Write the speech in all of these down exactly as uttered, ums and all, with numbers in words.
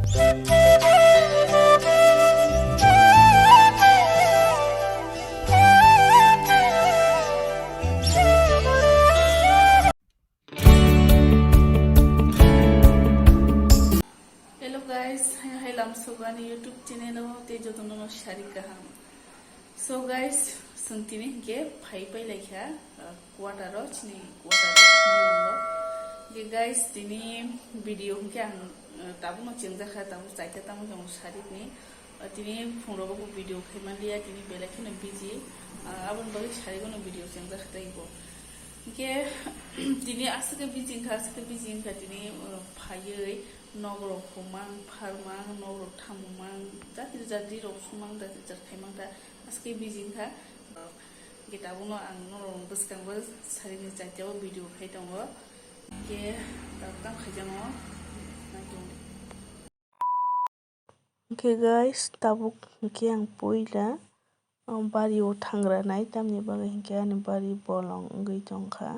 Hello guys, hai hai lamsogo ani YouTube channel o tei jotono no sari kaham. So guys, chwng tini hinkhe phai pai laikha, uh, quarter o, chini quarter o, chini room o. Hinkhe guys, tini video hinkhe ang, uh, tabukno chengjakha, tabuk chaita tamo chwng sari ni. Uh, tini phungrogo bo video khai manliya, tini belai kheno busy, uh, aboni bagwi sari bono video chengjak tei bo. Hinkhe tini aswk khe busy wngkha, aswk khe busy wngkha tini, uh, phaiwi. Nokrok humang, pharmang, nokrok thamumang, jati jati rok sumang, jati jati khaimang ta, aske busy wngkha. Hwnkhe tabukno ang norok bwskango sarini chaitao video khai tongo. Hwnkhe tabuk tamo khaijakgo, naitung. Hwnkhe guys, tabuk hwnkhe ang puila, um, bari o thangra nai, tamni bagwi hwnkhe ani bari bolong wngwi tongkha.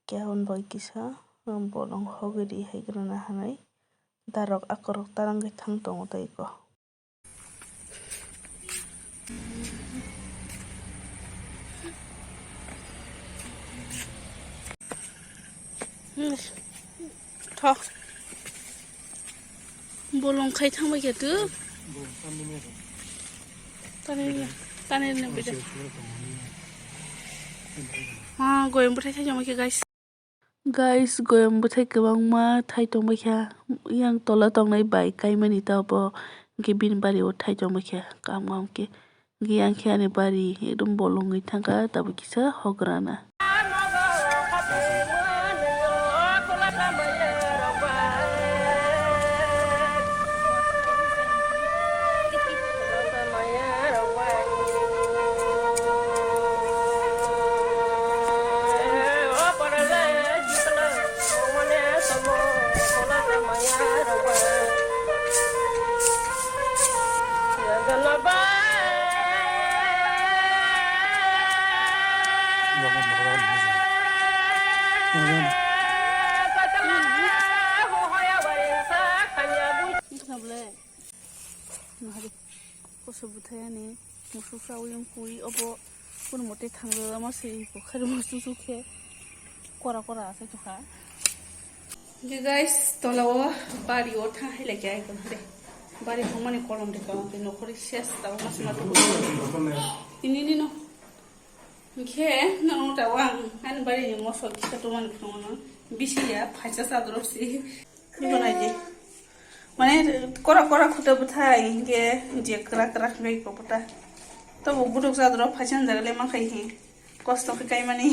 Khe aboni bagwi kisa, um, bolong hogwi ri hai gra na hinwi darok akorok tarang khe thang tongo tei ko. Hmm. Tho. Bolong khai thangbai khe tu. Tani, tani na bida. Ah, goyang bwthai thai jama khe guys. Guys, goyang bwthai kwbangma thai tongbai kha. Yang tola tongnai bai kaimani ta bo. Hwnkhe bini bari o thai tongbai kha. Kaham kaham khe. Hwnkhe yang khe ani bari ekdom bolongwi thangkha, tabuk kisa hograna. Koso bwthai ani musuk chawi wng kui obo. Kunu mote thangwi lama se iko khairokma chuchuk khe kora kora achai tongkha. Hwnkhe guys, tola o bari o thang hai laikha iko hwnkhe. Bari hongmani kolom de kolom khe nokhorwi ses tabuk masa ma tubu. Tini nino. Hwnkhe nono tabuk ang ani bari ni moso kisa tongmani phunukno bisi ya phaisa chadoro si. Niko naidi. Mane kora kora khuta bwthai hinkhe je kwrak kwrak wngwi kok bwta. Tobo guduk jadro phaisa jaga le mankhai hi. Kosto khe kaimani.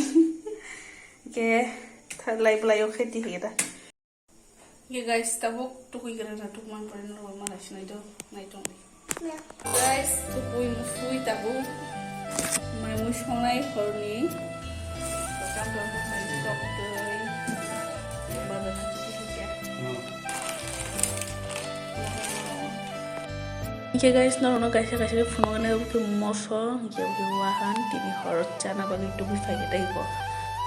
Hinkhe thalai bwlai o khe tihira. Hinkhe guys, tabuk tukui gra na tukman pore norok malai sinai do, nai tongdi. Guys, tukui musui tabuk. Mai mui songnai horni. Bakam bakam mai tok twi. Bazar thangwi thangya. Hinkhe guys, norokno kaisa kaisa khe phunuknai obo khe moso, hinkhe obo khe wahan, tini hor chana bagwi tubui phaikhe tei bo.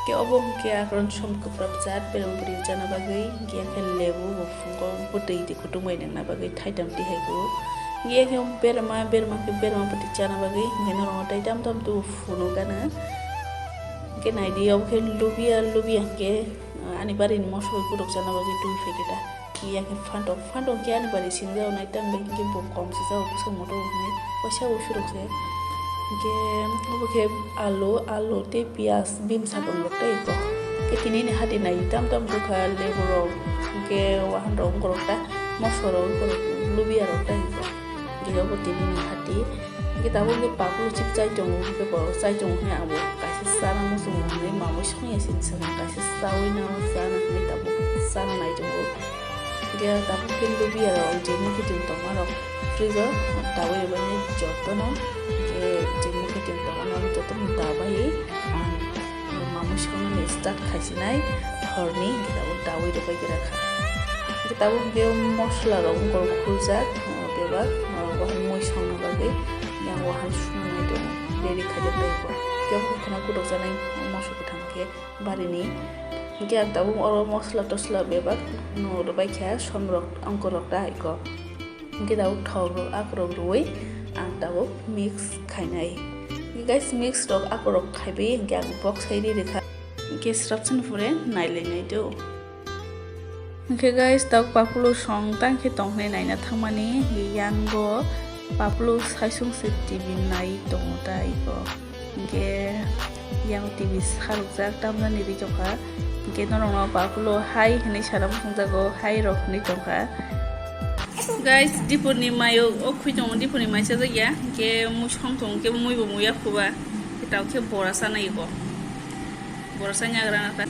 Hinkhe obo hinkhe akron som kwprap jat, berma bwrwi chana bagwi, hinkhe khe lebu bo phungo bwtwi twi kutung bai nangna bagwi thaitam tihai bo. Hinkhe khe berma, berma khe berma bwtwi chana bagwi, hinkhe norokno tei tam tam tubu phunukgana. Hinkhe naidi obo khe lubia, lubia hinkhe, ah, ani barini moso bai kutuk chana bagwi tubui phaikhe ta. Yang khe phantok, phantok khe ani bari sinijak nai tam bai hinkhe bo kom sijak bwswk moto hwnwi waisa usurok se. Hinkhe obo khe alu, alu tei piyaj bini sakang rok tei kok. Khe tini ni hati nai tam tam sukha lebu rok, hinkhe wahan rok wngkorok ta, moso rok wngkorok, lubia rok tei kok. Hinkhe obo tini ni hati. Hinkhe tabuk khe papru chip chai tongo, hinkhe bo chai tongo hwnwi ang bo kaisa chana muchungo hwnwi mamui songya sini swkang kaisa chaui nang chana hwnwi tabuk chana nai tongo. Hinkhe tabuk khe lubia rok je mukhuitwng tongma rok fridge o daui rwbaini jotono, hinkhe je mukhuitwng tongma rok jotono dabai ang mamui songmani start khaisinai horni, hinkhe tabuk daui rwbai gra kha. Hinkhe tabuk hinkhe mosola rok wngkor khuljak, ah, bebak, ah, wahan mui songna bagwi yang wahan sumnai tongo, ready khaijak tei bo. Hinkhe obo kheno kutok janai moso kwthang khe barini Hingke ang tabuk oro mosla tosla bebak no rwbaikha, som rok, angkur rok ta hai kok. Hingke tabuk thok rok, akorok rwui ang tabuk mix khainai. Hingke guys, mix rok akorok khaiwi hingke ang box hai ri rikha. Hingke srapsani pore nailainai do. Hingke guys, tabuk papulo song tangkhe tongkhe naina thangmani, hingke yango papulo saisung se T V nai tongo ta iko. Hingke yang T V sarukjak tamjani ri tongkha. Hingke norokno papulo hai hinui sana muchungjago, hai rok hinui tongkha. Guys, dipor ni mayo o khwi tongo, dipor ni mai chajak ya. Hingke mui song tongo, hingke mui bo muya khuba. Tao khe bora sanai iko. Bora sanya grana ta.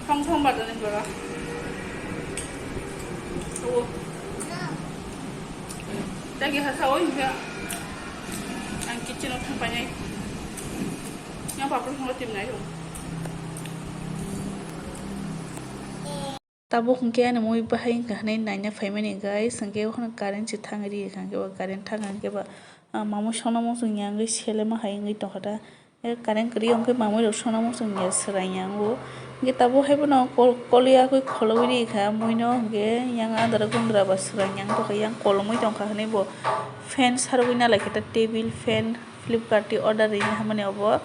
Thong thong ba dani bora. Tagi ha sao hingke. Ang kitchen o thang painai. Yang papur thang tim nai. Tabuk hingke ani mui bahai wngkha hinui naina phaimani guys, hingke okhorno current se thangri rikha, hingke bo current thang hingke ba, ah, mamui songna muchung ya wngwi selema hai wngwi tongkha ta. Hingke current kwrwi hingke mamui rok songna muchung ya swrai ya wngo. Hingke tabuk hai bono kol-, koli yakwi kholobwi rikha muino, hingke yang adara gundra ba swrai ya wng tongkha, yang kolomwi tongkha hinui bo fan sarogwi nalaikha ta, table fan. Flipkart-i order rini hamani obo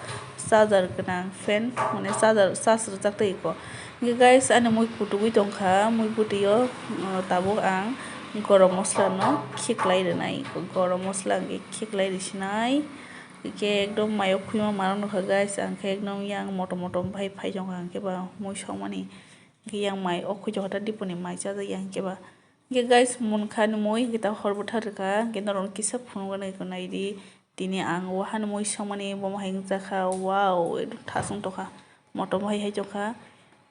charger gwnang fan, mane charger charge rwjak tei iko. Hingke guys, ani mui kutugui tongkha, mui bwtwi o, uh, tabuk ang gorom mosla no khiklai rwnai, gorom mosla hingke khiklai risinai, hingke ekdom mayo khuyma manang nukha guys, ang khe ekdom yang motom motom bai phai tongkha, hingke ba mui songmani, hingke yang mai o khoi tongkha ta diponi mai chajak ya, hingke ba. Hingke guys, munkha ni mui, hingke ta hor bwthar rwkha, hingke norok kisa phunukgwi naidi. Tini ang wahan mui songmani bomo hai wngjakha, wow, ekdom thasung tongkha, motom hai hai tongkha.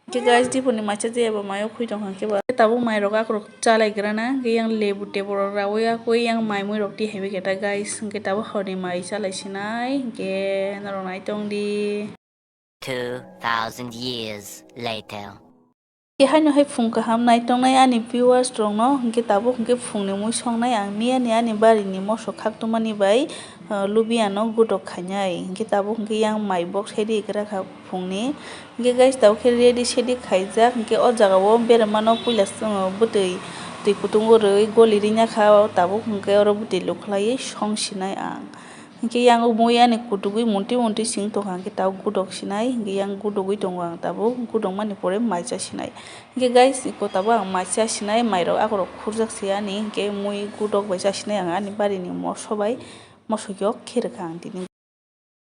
Hingke guys, diponi maisa jeyaba mayo khoi tongkha, hingke ba tabuk mairok akorok chalaigrana, hingke yang lebu tebol rok raui akoi yang mai mui rok tihai bai khe ta guys, hingke tabuk horni mai chalai sinai, hingke norok naitong di. Two thousand years later. Kehaino hai phung kaham naitongnai ani viewers rokno, hingke tabuk hingke phungni mui songnai ang miya ni ani bari ni moso khak tongmani bai, ah, lubiya no gudok khainai, hingke tabuk hingke yang mai box hai ri gra kha phungni, hingke guys tabuk khe ready sedi khaijak, hingke o jaga o berema no puila, ah, bwtwi twi kutung o rwi goli ri ya kha, tabuk hingke oro bwtwi lukhlai song sinai ang. Hingke yang o mui ani kutugui muntui muntui sing tongkha, hingke tabuk gudok sinai, hingke yang gudogui tongo ang tabuk, gudokmani pore mai cha sinai. Hingke guys, iko tabuk ang mai cha sinai, mairok akorok khurjak se ani, hingke mui gudok bai cha sinai ang ani barini moso bai, moso yok khe rwkha ang tini.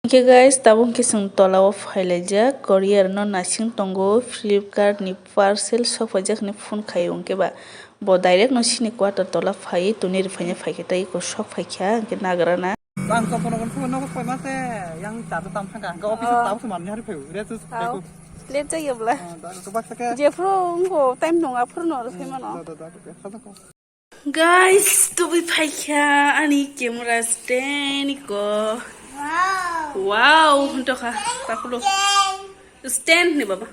Hingke guys, tabuk hingke chwng tola o phai laijak, courier no naising tongo, Flipkart ni parcel sok phaijak hinui phone khai o, hingke ba bo direct no chini quarter tola phai toni rwphaina phaikhe tei iko sok phaikha hingke nagra na. Ang tong phone phone nogo koi mase yang ta ta tam thangka hingke office ta ta manni hari phai re tu. Late jaya bla. Jephru ngo time nung aphuru no rwphai mano. Guys, tubui phaikha ani camera stand ko. Wow, hwntokha, pakulo. Stand ni baba.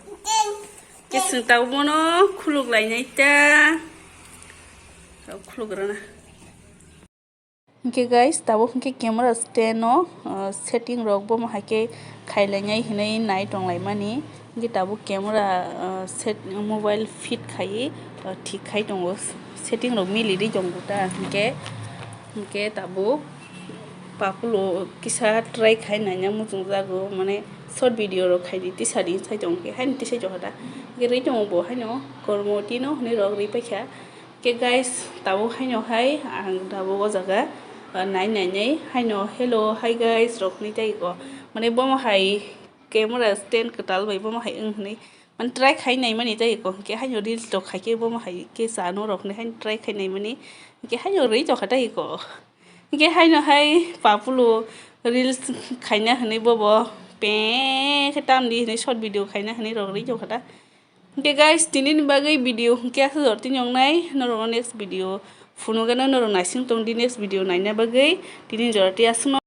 Kesung tau bono khuluk lainai ta. Tau khuluk rana. Hingke guys, tabuk hingke camera stand no, uh, setting rok bomo hai khe khailainai hinui nai tonglaimani. Hingke tabuk camera, ah, set, mobile fit khai, ah, thik khai tongo, setting rok mili ri tongo ta, hingke, hingke tabuk pakulo kisa try khai naina muchungjago, mane short video rok khai di tisadi sai tongo, hingke haino tisai tongo ta, hingke ri tongo bo haino kormo tino hinui rok ri paikha. Hingke guys, tabuk haino hai ang tabuk o jaga, ah, nai nai nai haino hello hi guys rok hinui tei ko, mane bomo hai camera stand kwtal bai bomo hai wng hinui, mane try khai naimani tei ko, hingke haino reels rok khai khe bomo hai khe chanu rok hinui haino try khai naimani, hingke haino rwi tongkha tei ko, hingke haino hai papulo reels khaina hinui bobo pe khe tamdi hinui short video khaina hinui rok rwi tongkha ta. Hingke guys, tini ni bagwi video hingke aswk jor tini wngnai, norokno next video phunukgano norok naising tongdi next video naina bagwi, tini jora tei aswkno.